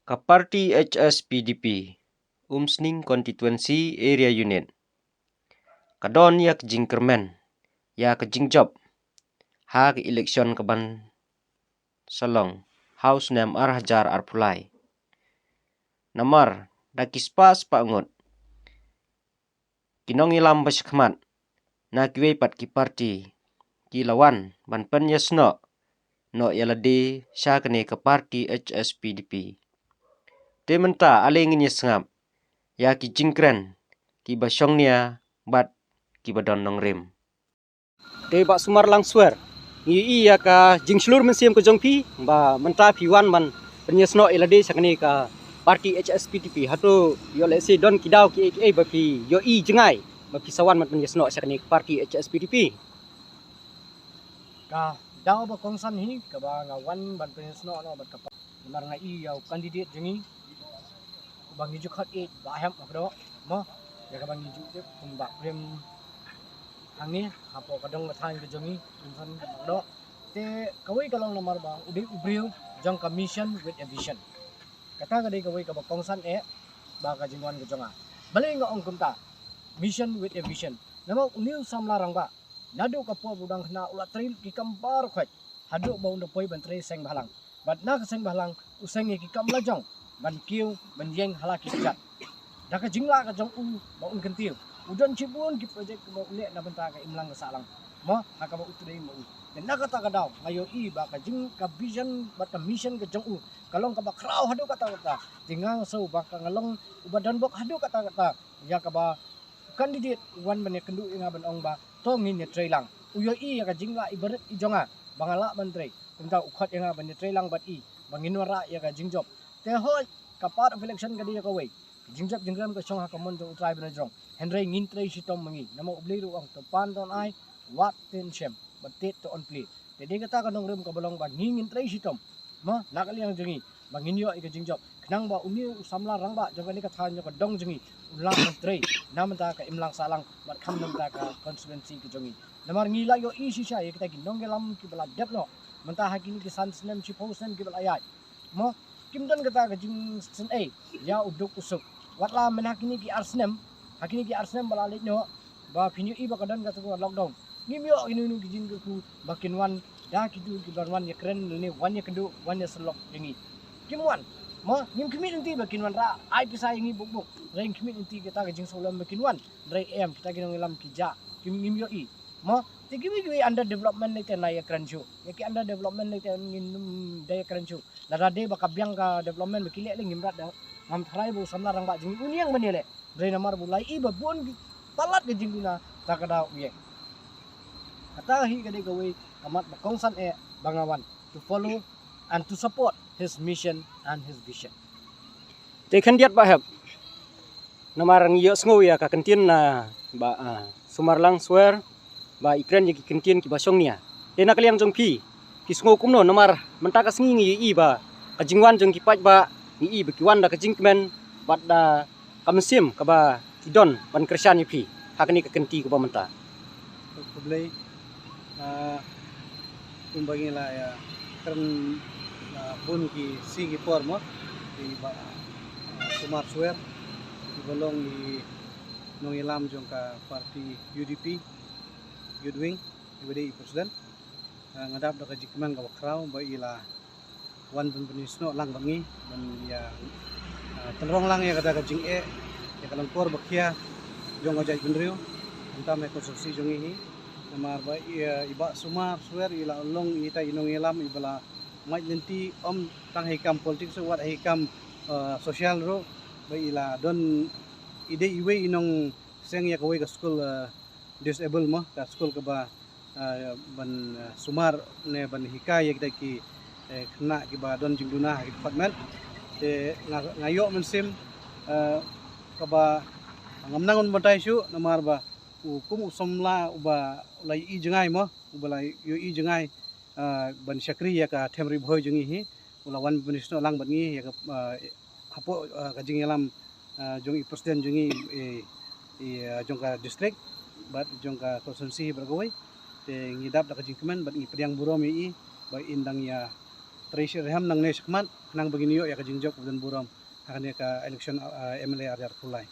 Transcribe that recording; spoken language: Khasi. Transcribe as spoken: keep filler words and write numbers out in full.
Ka party H S P D P, Umsning Constituency Area Unit, ka don ïa ka jingkyrmen ïa ka jingjop ha ka election ka ban sa long ha u snem ar hajar arphew lai. Namar da ki spah spah ngut ki nongïalam ba shakhmat na kiwei pat ki party ki la wan ban pynïasnoh noh ïa lade sha kane ka party H S P D P. Te mynta ale ngin ïa sngap ïa ki jingkren ki ba shongnia bad ki ba don nongrim. Te Bah Sumar Langswer, ngi ïohi ïa ka jingshlur mynsiem ka jong phi ba mynta phi wan ban pynïasnoh ïa lade sha kane ka party H S P D P. Hato ïoh lehse don ki daw kiei kiei ba phi ïohi jngai ba phi sa wan ban pynïasnoh sha kane ka party H S P D P? Ka daw ba kongsan hi kaba nga wan ban pynïasnoh noh bad ka party. Namar nga i ïa u candidate jong ngi ba ngi ju khot ïeit ba hem ka doh mo, ïa kaba ngi ju tip kum Bah Prem hangne hapoh ka dong ka thaiñ ka jong ngi, kongsan ka doh. Te kawei ka long namar ba u dei u briew jong ka mission with a vision. Kata ka dei kawei kaba kongsan eh ba ka jingwan ka jong nga. Balei nga ong kumta, mission with a vision? Namar une u samla rangbah naduh ka por ba u dang khynnah u la trei ki kam baroh khoit haduh ba un da poi ban trei seng bhalang. Bad na ka seng bhalang u seng ïa ki kam la jong ban kiew ban ïeng ha la ki kjat. Da ka jinglah ka jong u ba un kyntiew, u don shibun ki project kaba u leh na bynta ka imlang ka sahlang mo, ha kaba u trei mo u. Te na kata ka daw nga ïohi ba ka jing ka vision bad ka mission ka jong u ka long kaba khraw haduh katta katta. Te nga sngew ba ka nga long uba don bok haduh katta katta ïa kaba u candidate u wan ban ïakynduh ïa nga ban ong ba to ngin ïatrei lang. U ïohi ïa ka jinglah i barit i jong nga ba nga lah ban trei. Kumta u khot ïa nga ban ïatrei lang bad i ba ngin wanrah ïa ka jingjop. Te hooid, ka part of election ka dei ïa kawei. Ka jingjop jingrem ka shong ha ka mon jong U Trai ba na jrong. Hynrei ngin trei shitom ma ngi. Namar U Blei ruh u ong to pan to yn ai, wad to yn shem, bad tied to yn plie. Te dei kata ka nongrim kaba long ba ngi ngin trei shitom mo na ka liang jong ngi ba ngin ïoh ïa ka jingjop khnang ba une u samla rangbah jong kane ka thaiñ jong ka dong jong ngi un lah ban trei na bynta ka imlang sahlang bad kham na bynta ka constituency ka jong ngi. Namar ngi la ïohi shisha ïa kita ki nongïalam kiba la dep noh mynta ha kine ki san snem shiphew snem kiba la ïaid mo, kim don kata ka jingsngewsih ïa u duk u suk. Wat la mynta ha kine ki ar snem, ha kine ki ar snem ba la leit noh ba phin ïohi ba ka don kata ka lockdown. Ngim ïoh ïa kino kino ki jingkyrkhu ba kin wan da kito kiban wan ïakren lane wan ïakynduh wan ïasyllok ïa ngi. Kim wan mo, ngim khmih lynti ba kin wanrah ai pisa ïa ngi buk buk. Hynrei ngim khmih lynti kata ka jingsngewlem ba kin wan. Hynrei em, kita ki nongïalam ki jah, kim, ngim ïohi mo. Te kiwei kiwei under development lei te ngi ïakren shuh, ïa ki under development lei te ngin ym da ïakren shuh. Lada dei ba ka biang ka development ba ki leh lei ngim rat da, ngam tharai ba u samla rangbah jong ngi un ïeng ban ïaleh. Hynrei namar ba u la ïohi ba bun ki palat ka jingduna, ta ka daw u ïeng. Kata hi ka dei kawei ka mat ba kongsan eh ba nga wan to follow and to support his mission and his vision. Te khyndiat ba hep. Namar ngi ïohsngew ïa ka kyntien na Bah, ah, Sumar Langswer ba i kren ïa ki kyntien kiba shongnia. Te na ka liang jong phi, phi sngew kumno namar mynta ka sngi ngi ïohi ba ka jingwan jong ki paidbah ngi ïohi ba ki wan da ka jingkmen bad da ka mynsiem kaba ki don ban kyrshan ïa phi ha kane ka kynti kaba mynta. Khublei. Ah, kumba ngi la ïa kren, ah, bun ki sngi ki por mo, i Bah, ah, Sumar Swer, iba long i nongïalam jong ka party U D P, Youth Wing, iba dei i president. Ah, nga dap da ka jingkmen kaba khraw ba i la wan ban pynïasnoh lang bad ngi ban ïa, ah, pynrong lang ïa kata ka jingeh ïa ka lyngkor ba khia jong ka jaitbynriew, khamtam ha ka constituency jong ngi hi. Namar ba i, ah, i Bah Sumar Swer i la long ita i nongïalam iba la mait lynti ym tang ha i kam politics wat ha i kam, ah, social ruh, ba i la don, i dei iwei i nongseng ïa kawei ka skul, ah, disable mo, ka skul kaba, ah, ban, ah, sumar ne ban hikai ïa kita ki, eh, khynnah kiba don jingduna ha ki department. Te nga, nga ïoh mynsiem, eh, kaba ngam nang ban batai shuh namar ba u kum u samla uba la ïohi jngai mo, uba la ïohi jngai, ah, ban shakri ïa ka Them Ri Bhoi jong ngi hi, u la wan pynïasnoh lang bad ngi ïa ka, ah, hapoh, ah, ka jingïalam, ah, jong i president jong ngi, i, i, ah, jong ka district bad jong ka constituency baroh kawei. Te ngi dap da ka jingkmen bad ngi pdiang burom ïa i ba in dang ïa trei shitrhem nangne shakhmat, khnang ba ngin ïoh ïa ka jingjop kaba don burom ha kane ka election, ah, M L A ar hajar arphew lai.